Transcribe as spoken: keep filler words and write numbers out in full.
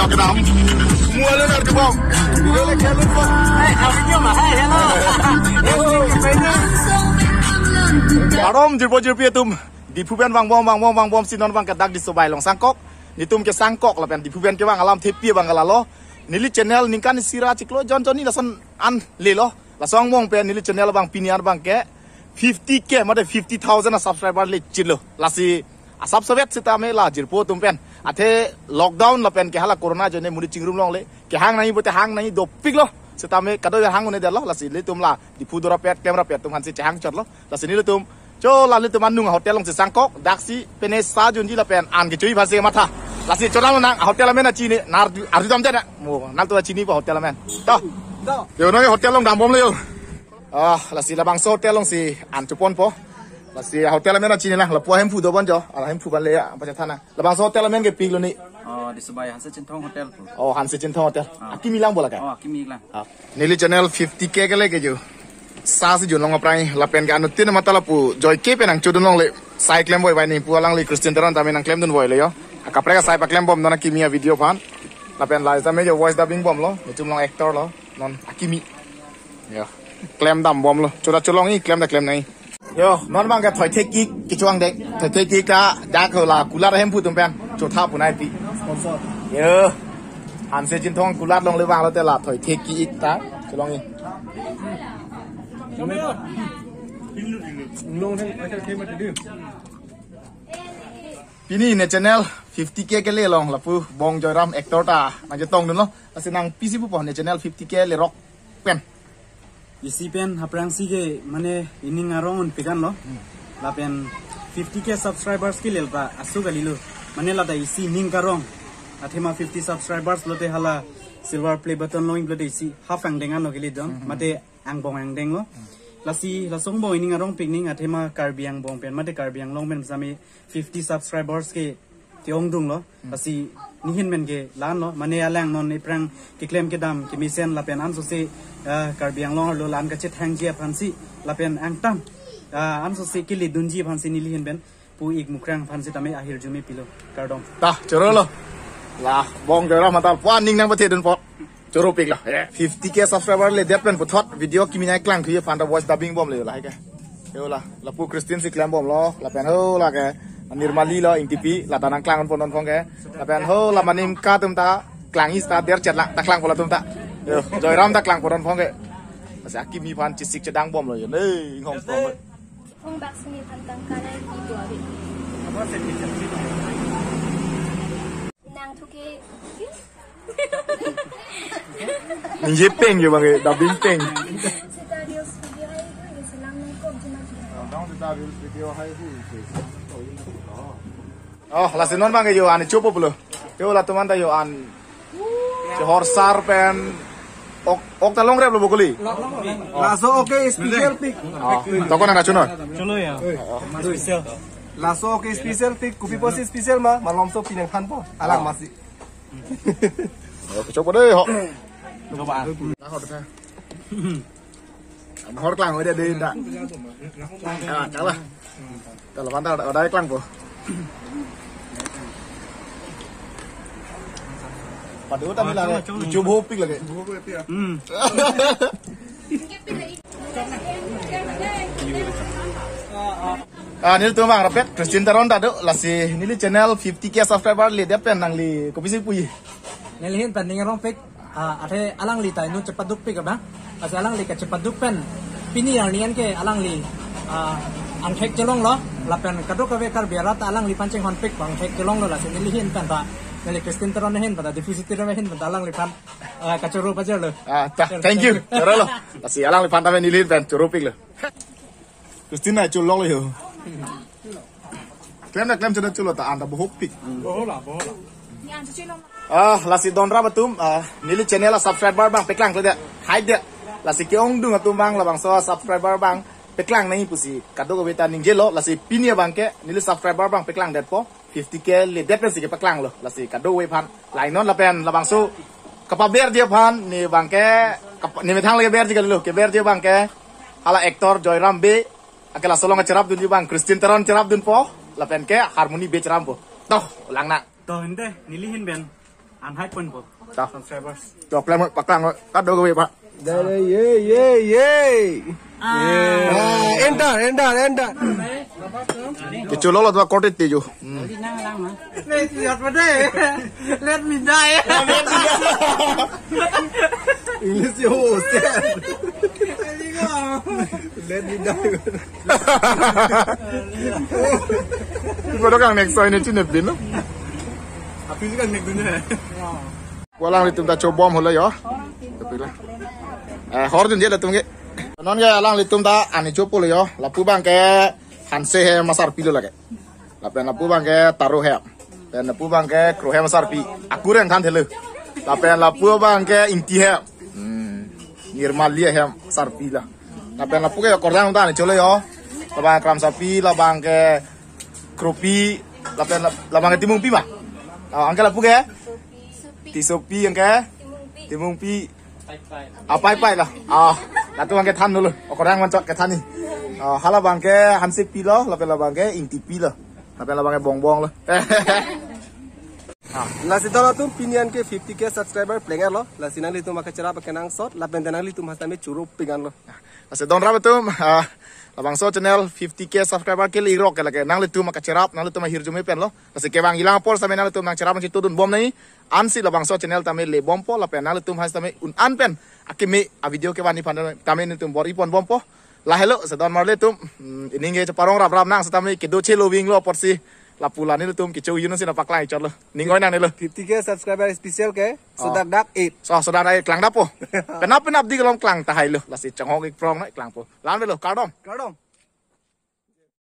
Kardom jirpo jirpi atum. Diphu pen vangbom vangbom vangbomsi non abang ke dak Disobai along sangkok. Netum ke sangkok lapen Diphu pen kevang alamthepi abang ke lalo. Neli channel ningkan isi ra chiklo jon jon ni lason an lelo. Laso angbong pen neli channel abang pini abang ke fifty K mate fifty thousand a subscriber le chitlo. Lasi asap sovet sitame la jirpo atum pen, athe lockdown lapen ke hala corona ajoine monit chingrum longle, kehang nangji pute hang nangji dopiklo. Sitame kadokave hang un-edetlo. Lasi ilitum la Diphu dorapet klemrapet atum aphansi chehang chotlo. Lasi nelitum cho la nelitum anung hotel alongsi sangkok, daksi pine sa junji lapen an kecho-i aphansi matha. Lasi chodam nang hotel amen achini, nar arju damdet na. Mo nangtum chinipo hotel amen? To. To. Yo, nang hotel along dambomlo yo. Ah, lasi labangso hotel alongsi an choponpo. Lasi hotel amen achini na, lapu ahemphu dobom jo. Ala hemphu ban le ya, apa chatha na. Labangso hotel amen ke piklo ni? Oh, Disobai Hanse Chinthong Hotel po. Oh, Hanse Chinthong Hotel. Ah. Akimi lang bola ke? Oh, akimi lang. Ah. Neli channel fifty K kele ke jo. Sasi junlong aphrang lapen ke anuttin matha lapu joike pen nangchodun longle. Sai klem boi bai ni pu alangli Christian Teron tame nangklemdun boilo yo. Akaprek asai paklembom non akimi avideo aphan. Lapen la sitame jo voice dubbing bomlo. Netum along actor lo. Non akimi. Yo. Klem dambomlo. Choda cholongji, klem ta klem nangji. Yo, non abang ke thoithe cake kecho-ang det. Thoithe cake ta dak la kulat ahemphu atum pen chotha punai pi. Sponsor. Yo. Hanse Chinthong kulat longle abang lote la thoithe cake ta cholongji. Long thang, acha thema tadi. Pini ne channel fifty K kele along lapu Bong Joyram actor ta nangchetongdunlo. Lasi nang pisi pupo ne channel fifty K lerok pen? Isi pen aphrangsi ke mane ining arong un-e pikan lo. Hmm. Lapen fifty K subscribers ke lelpa asu kalilo. Mane lata isi ning karong. Athema fifty subscribers lote hala silver play button lo-ing lote isi half angdeng ano kele don. Hmm. Mate angbong angdeng lo. Hmm. Lasi laso angbong ining arong pikning athema Karbi angbong pen mate Karbi Anglong pen sami fifty subscribers ke ke-ongdunglo. Hmm. Lasi nehin pen ke la-anlo, mane alang non iphrang keklem kedam kemesen lapen ansose, ah, Karbi Anglong arlo la-an kachethangji aphansi lapen angtan, ah, ansose keledunji aphansi nelihin pen pu ik mukrang aphansi tame ahirjume pilo. Kardom. Ta, chorolo. La, Bong Joyram matha pu aning nangpathedunpo. Choropiklo. Eh, fifty K subscriber ledet pen puthot video kimi nangklang thuji aphan ta voice dubbing bomle la ke. Yo la, lapu Christian si klembomlo, lapen ho la ke Nirmali lo Ingtipi, lata nangklangponnon phong ke. Lapen ho la Manimka atum ta klangji ta der chet la, ta klangpo latum ta. Yo, Joyram ta klangponnon phong ke. Lasi akimi aphan chesik chedangbomlo yo. Nei, inghong phong. Phone box ni phan tangka nai di dua ri. Nang thuke. Ningje peng yo bang, eh, dubbing peng. Seta reels video hai hu, selang nangkok jema jema. Dong seta reels video hai hu, selang nangkok jema jema. Oh, lasi non bang yo an chopo pulo. Yo la teman ta yo an. Chehor sar pen. Ok, ok ta longreplo bo kuli. Laso ok special pic. Oh, tokon nang kachunon. Chulo ya. Special. Laso ok special pic, kopi pusi special ma, malomso pinang thanpo. Alang masi. Yo, chopo dei ho. Chopo. Nahor klang udah dei ta. Ah, kalah. Kalau pantar udah klangpo. Padu tadi lah. Coba hopik lagi. Hmm. Ah, nelitum bang rapet Christian Teron ta do, lasi neli channel fifty K subscriber ledet pen nangli kopisi puji. Nelihin pen ning arongpik, ah, athe alangli ta inut chepadukpik abang. Lasi alangli kachepaduk pen pini arni an ke alangli, ah, angthek chelonglo, lapen kadokave Karbi arat ta alangliphan chinghonpik abang angthek chelonglo, lasi nelihin pen ta, neli Christian Teron ahin pen ta, Diphu City ahin pen ta alangliphan, ah, kachoro pajirlo. Ah, ta, thank you. Chorolo. Lasi alangliphan ta pen nelihin pen choropiklo. Christian na chulonglo yo. Klem na klem chana chulo ta anta bohopik. Bohola, bohola. Ah, lasi donrap atum, ah, neli channel a subscriber abang peklang kle de. Hai de. Lasi ke-ongdung atum abang labangso subscriber abang peklang nangji pusi kadokave ta ningjelo, lasi pini abang ke neli subscriber abang peklangdetpo. Fifty K ledet pensi kepaklanglo. Lasi kadokave aphan. Lainon lapen labangso kapaberji aphan ne abang ke kap-, ne methang le keberji kalilo, keberji abang ke hala actor Joyram Bey, ake laso along cherapdunji abang Christian Teron cherapdunpo, lapen ke Harmony Bey cherampo. Toh, lang na. Toh, ente, nelihin pen. An hai pun po. Ta. Subscribers. Chok lang, paklang, kat do gawi, Pak. Dai, dai, ye, ye, ye. Ah. Ah, enter, enter, enter. Kecho lo lo, tu korte tejo. Hmm. Let me out, let me die. English yo, let me die. Ipo do kang next soy ne chinep din, no? Api kan nek dunia. Ko alanglitum ta chobom holo yo. Tapi la. Eh, hor dun dia latum ke. Non ke alanglitum ta an chopo lo yo. Lapu abang ke Hanse hem asarpi lo lake. Lapen lapu abang ke Taro hem. Lapen lapu abang ke Kro hem asarpi. Akur angthan thelo. Lapen lapu abang ke Ingti hem. Hmm. Nirmali hem asarpi la. Lapen lapu ke Kordang ta an cholo yo. Labang Kramsapi, labang ke Kropi, lapen la-, labang ke Timungpi ma. Ah, anke lapu ke? Tisopi anke? Timungpi. Ah, Paipai la. Ah, latum anke than dolo. Okorang mancok kethan ni. Ah, hala abang ke Hansepi lo, lapen labang ke Ingtipi lo. Lapen labang ke Bongbong lo. Ah, lasi dolo latum pini anke fifty K subscriber pleng lo. Lasi nanglitum akecherap akenangsot, lapen nanglitum hastame choro ping an lo. Lasi don rap atum, ah, labangso channel fifty K subscriber kele irok ke lake nanglitum akecherap, nanglitum ahirjume pen lo. Lasi kevang ilang apor same nanglitum nangcherap nangchitudun bom nai. Ansi labangso channel tame le bompo, lapen nanglitum hastame un an pen akeme avideo kevan ni phan tame nelitum bor-i pon bompo. Lahelo, sedon marli atum, hmm, ining ke cheparong rap rap nang setame kedo chelo ving lo apotsi lapu la nelitum kecho yun si nangpaklang chot lo. Ning oi nangne lo. Fifty K subscriber special ke, oh, sodak dak eight. So, sodak dak eight klang dapo. Penap penap di kelom klang tahai lo. Lasi chonghong ik prong na klangpo. Lan velo, kardom. Kardom.